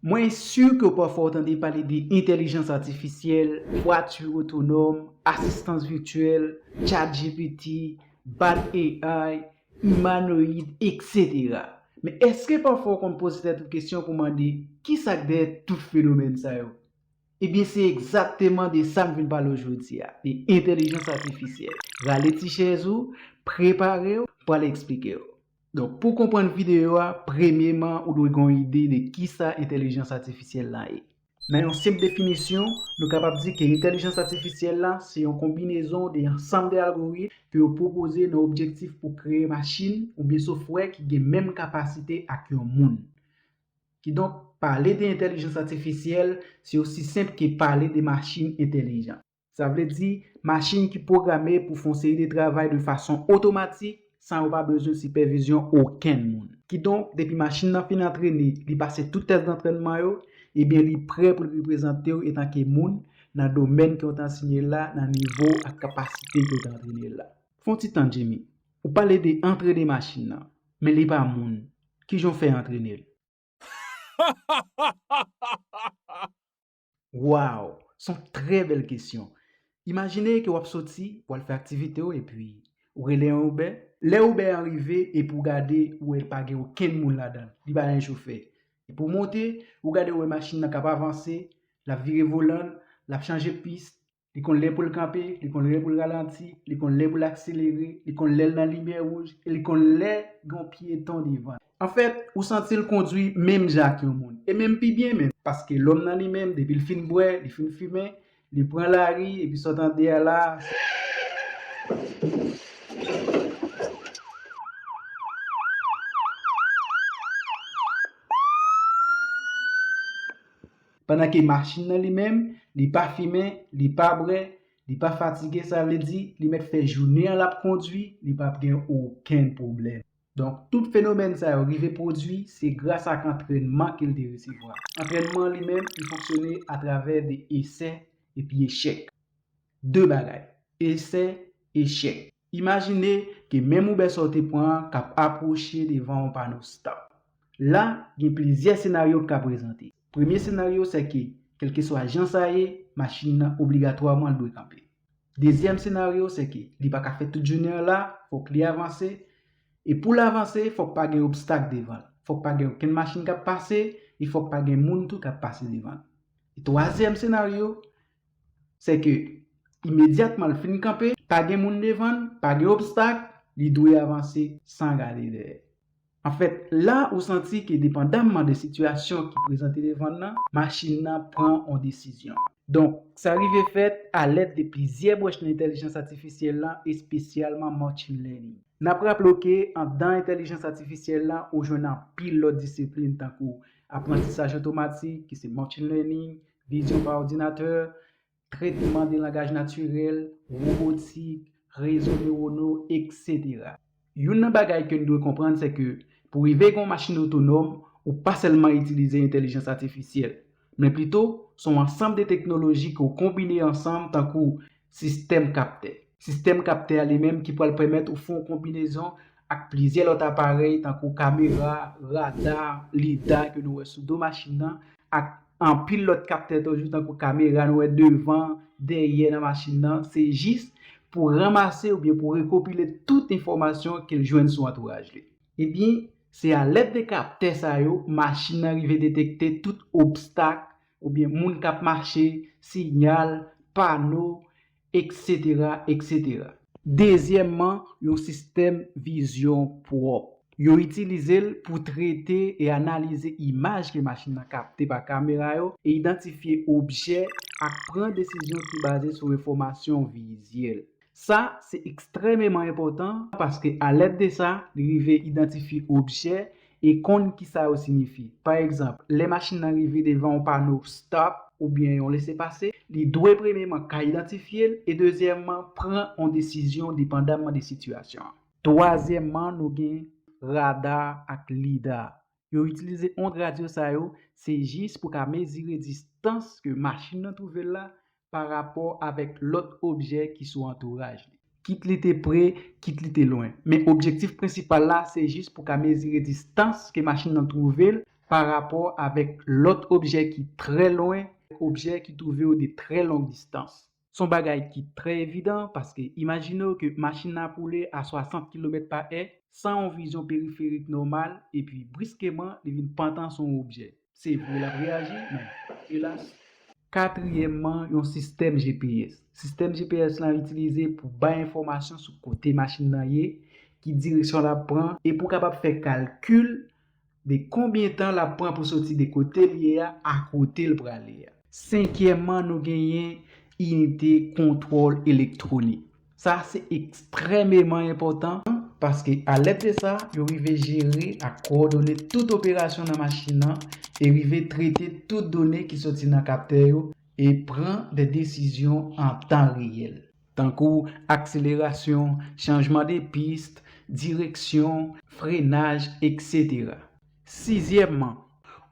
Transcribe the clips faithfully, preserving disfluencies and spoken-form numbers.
Mwen si ke pafwa w tande pale de entèlijans atifisyèl, vwati otonòm, asistans vityèl, ChatGPT, Bard A I, imanoyid, etsetera. Men èske pafwa w konn poze tèt ou kesyon pou mande kisa k dèyè tout fenomèn sa yo? Ebyen, se egzakteman de sa m vin pale w jodi a, de entèlijans atifisyèl. Rale ti chèz ou, prepare w, m pral eksplike w. Donk, pou w konprann videyo a, premyeman, ou dwe gen yon ide de kisa entèlijans atifisyèl la ye. Nan yon senp definisyon, nou kapab di ke entèlijans atifisyèl la se yon konbinezon de ansanm de algoritm ke yo pwopoze nan objektif pou kreye machin oubyen sofwè ki gen menm kapasite ak yon moun. Kidonk, pale de entèlijans atifisyèl, se osi senp ke pale de machin entèlijan. Sa vle di, machin ki pwograme pou fè yon seri de travay de fason otomatik, san yo pa bezwen sipèvizyon okenn moun. Kidonk, depi machin nan fin antrene, li pase tout tès dantrènman yo, ebyen li prè pou l reprezante w etanke moun nan domèn ke w t ansenye l la, nan nivo ak kapasite ke w t antrene l la. Fè yon ti tan, Jimmy. Ou pale de antrene machin nan, men li pa moun. Kijan w fè antrene l? Wow! Se yon trè bèl kesyon. Imajine ke w ap soti, w al fè aktivite w, epi ou rele yon Uber. Lè Uber an rive, epi w gade, ou wè l pa gen okenn moun ladan l. Li pa gen chofè. Epi w monte, ou gade, ou wè machin nan k ap avanse, l ap vire volan l, l ap chanje pis, li konn lè pou l kanpe, li konn lè pou l ralanti, li konn lè pou l akselere, li konn lè l nan limyè wouj, e li konn lè gen yon pyeton devan l. Anfèt, ou santi l kondwi menm jan ak yon moun. E menm pi byen menm, paske lòm nan li menm, depi l fin bwè, li fin fimen, li pran lari, epi sa w tande a la, pandan ke machin nan li menm, li pa fimen, li pa bwè, li pa fatige, sa vle di, li mèt fè jounen an l ap kondwi, li p ap gen okenn pwoblèm. Donk, tout fenomèn sa yo rive pwodui, se gras ak antrènman ke l te resevwa. Antrènman an li menm, li fonksyone atravè de esè epi echèk. De bagay, esè, echèk. Imajine ke menm Uber sa w te pran an k ap apwoche devan yon pano stop. La, gen plizyè senaryo k ka prezante. Premye senaryo, se ke, kèlkeswa jan sa ye, machin nan obligatwaman l dwe kanpe. Dezyèm senaryo, se ke li pa ka fè tout jounen an la, fòk li avanse. E pou l avanse, fòk pa gen obstak devan l. Fòk pa gen okenn machin k ap pase, e fòk pa gen moun tou k ap pase devan l. E twazyèm senaryo, se ke imedyatman l fin kanpe, pa gen moun devan l, pa gen obstak, li dwe avanse san gade dèyè. Anfèt, la ou santi ke depandamman de sitiyasyon ki prezante devan l nan, machin nan pran yon desizyon. Donk, sa rive fèt alèd de plizyè branch nan entèlijans atifisyèl lan, espesyalman machine learning. N ap raple w ke anndan entèlijans atifisyèl lan, ou jwenn anpil lòt disiplin tankou aprantisaj otomatik, ki se machine learning, vizyon pa òdinatè, tretman de langaj natirèl, wobotik, rezo newonal, etsetera. Youn nan bagay ke n dwe konprann, se ke pou rive gen yon machin otonòm, ou pa sèlman itilize entèlijans atifisyèl, men pito, se yon ansanm de teknoloji ke w konbine ansanm, tankou sistèm kaptè. Sistèm kaptè a li menm ki pral pèmèt ou fè yon konbinezon ak plizyè lòt aparèy, tankou kamera, rada, lida ke nou wè sou do machin nan, ak anpil lòt kaptè toujou, tankou kamera nou wè devan, dèyè nan machin nan. Se jis pou ranmase oubyen pou rekopile tout enfòmasyon ke l jwenn sou antouraj li. Ebyen, se alèd de kaptè sa yo, machin nan rive detekte tout obstak oubyen moun k ap mache, siyal, pano, etsetera, etsetera. Dezyèmman, yon sistèm vizyon pwòp. Yo itilize l pou trete e analize imaj ke machin nan kapte pa kamera yo e idantifye objè ak pran desizyon ki baze sou enfòmasyon vizyèl. Sa, se ekstrèmeman enpòtan paske alèd de sa, li rive idantifye objè e konn kisa yo siyifi. Pa egzanp, lè machin nan rive devan yon pano stop oubyen yon lesepase, li dwe premyeman ka idantifye l e dezyèmman pran yon desizyon depandamman de sitiyasyon an. Twazyèmman, nou gen rada ak lida. Yo itilize ond radyo sa yo, se jis pou ka mezire distans ke machin nan twouve l la pa rapò avèk lòt objè ki sou antouraj li. Kit li te pre, kit li te lwen. Men objektif prensipal la, se jis pou ka mezire distans ke machin nan twouve l pa rapò avèk lòt objè ki trè lwen, objè ki twouve yo de trè long distans. Se yon bagay ki trè evidan, paske imajine w ke machin nan ap woule a swasant kilomèt pa è, san yon vizyon periferik nòmal, epi briskeman, li vin pantan sou yon objè. Se vre, l ap reyaji, men, elas. Katriyèmman, yon sistèm G P S. Sistèm G P S lan itilize pou bay enfòmasyon sou kote machin nan ye, ki direksyon l ap pran, e pou w kapab fè kalkil de konbyen tan l ap pran pou soti de kote l ye a a kote l prale a. Senkyèmman, nou genyen inite kontwòl elektwonik. Sa se ekstrèmeman enpòtan, paske alèd de sa, yo rive jere ak kowòdone tout operasyon nan machin nan e rive trete tout done ki soti nan kaptè yo e pran de desizyon an tan reyèl, tankou akselerasyon, chanjman de pis, direksyon, frenaj, etsetera. Sizyèmman,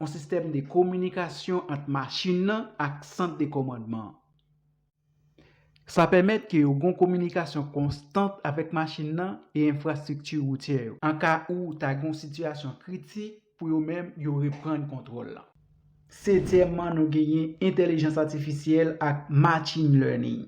yon sistèm de kominikasyon ant machin nan ak sant de kòmandman an. Sa pèmèt ke yo gen yon kominikasyon konstant avèk machin nan e enfrastrikti woutyè yo, an ka ou ta gen yon sitiyasyon kritik pou yo menm yo reprann kontwòl la. Setyèmman, nou genyen entèlijans atifisyèl ak machine learning.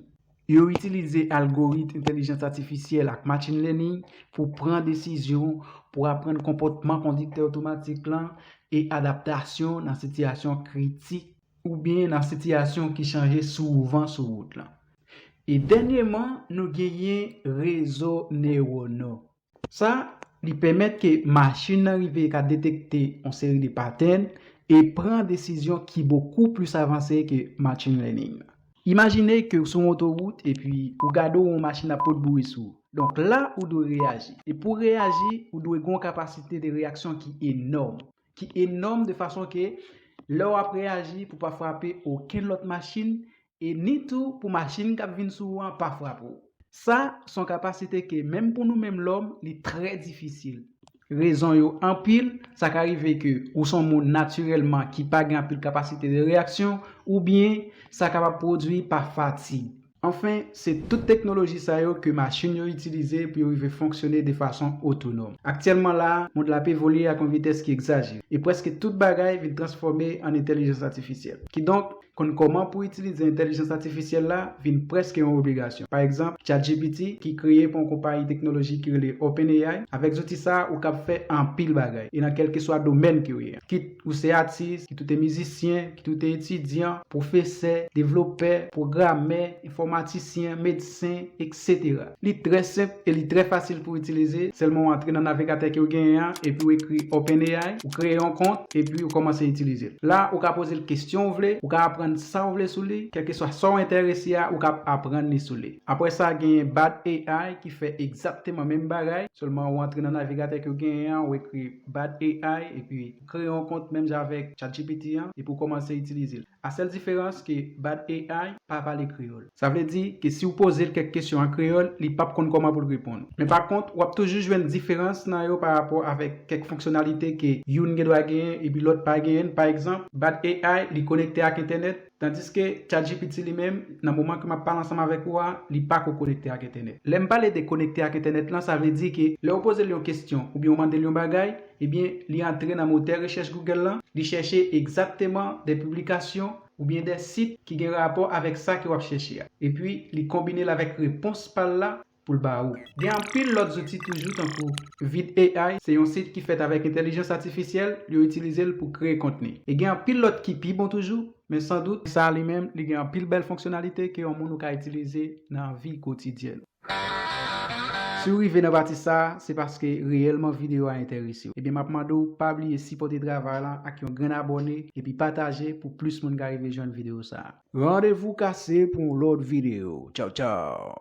Yo itilize algorit entèlijans atifisyèl ak machine learning pou pran desizyon, pou aprann konpòtman kondiktè otomatik lan e adaptasyon nan sitiyasyon kritik oubyen nan sitiyasyon ki chanje souvan sou wout lan. E dènyèman, nou genyen rezo newònò. Sa, li pèmèt ke machin nan rive ka detekte yon seri de patèn e pran desizyon ki bokou plis avanse ke machine learning nan. Imajine ke w sou yon otowout epi ou gade yon machin ap pot bri sou ou. Donk la, ou dwe reyaji. E pou w reyaji, ou dwe gen yon kapasite de reyaksyon ki enòm. Ki enòm de fason ke lè w ap reyaji pou pa frape okenn lòt machin, e ni tou pou machin k ap vin sou ou an pa frape w. Sa se yon kapasite ke menm pou nou menm lòm, li trè difisil. Rezon yo anpil, sa ka rive ke ou se yon moun natirèlman ki pa gen anpil kapasite de reyaksyon, oubyen sa kapab pwodui pa fatig. Anfen, se tout teknoloji sa yo ke machin yo itilize pou yo rive fonksyone de fason otonòm. Aktyèlman la, mond la ap evolye ak yon vitès ki egzajere, e prèske tout bagay vin transfòme an entèlijans atifisyèl. Kidonk, konn kòman pou itilize entèlijans atifisyèl la vin prèske yon obligasyon. Pa egzanp, ChatGPT, ki kreye pa yon konpayi teknoloji ki rele OpenAI, avèk zouti sa a, ou kab fè anpil bagay, e nan kèlkeswa domèn ke w ye. Kit ou se atis, kit ou te mizisyen, kit ou te etidyan, pwofesè, devlopè, pwogramè, enfòmatisyen, medsen, etsetera. Li trè senp e li trè fasil pou itilize. Sèlman w antre nan navigatè ke w genyen an, epi w ekri OpenAI, ou kreye yon kont, epi ou kòmanse itilize l. La, ou ka poze l kesyon w vle, ou ka aprann sa w vle sou li, kèlkeswa sa w enterese a, ou ka aprann li sou li. Apre sa, genyen Bard A I ki fè egzakteman menm bagay, sèlman ou antre nan navigatè ke w genyen an, ou ekri Bard A I, epi kreye yon kont menm jan avèk ChatGPT an, epi w kòmanse itilize l. A sèl diferans ke Bard A I pa pale kreyòl. Sa vle di ke si w poze l kèk kesyon an kreyòl, li p ap konn kòman pou l reponn ou. Men pa kont, w ap toujou jwenn diferans nan yo pa rapò avèk kèk fonksyonalite ke youn gen dwa genyen epi lòt pa genyen. Pa egzanp, Bard A I, li konekte ak entènèt, tandiske ChatGPT li menm, nan moman ke m ap pale ansanm avèk ou a, li pa ko konekte ak entènèt. Lè m pale de konekte ak entènèt lan, sa vle di ke lè w poze l yon kesyon oubyen w mande l yon bagay, ebyen, li antre nan motè rechèch Google lan, li chèche egzakteman de piblikasyon oubyen de sit ki gen rapò avèk sa ke w ap chèche a. Epi, li konbine l avèk repons pa l la pou l ba ou. Gen anpil lòt zouti toujou, tankou Vid A I, se yon sit ki fèt avèk entèlijans atifisyèl, yo itilize l pou kreye kontni. E gen anpil lòt ki pi bon toujou, men san dout, sa a li menm, li gen anpil bèl fonksyonalite ke yon moun ou ka itilize nan vi kotidyèn ou. Si w rive nan pati sa a, se paske reyèlman videyo a enterese w. Ebyen, m ap mande w pa bliye sipòte travay la ak yon grenn abòne epi pataje pou plis moun ka rive jwenn videyo sa a. Randevou kase pou yon lòt videyo. Tchaw, tchaw!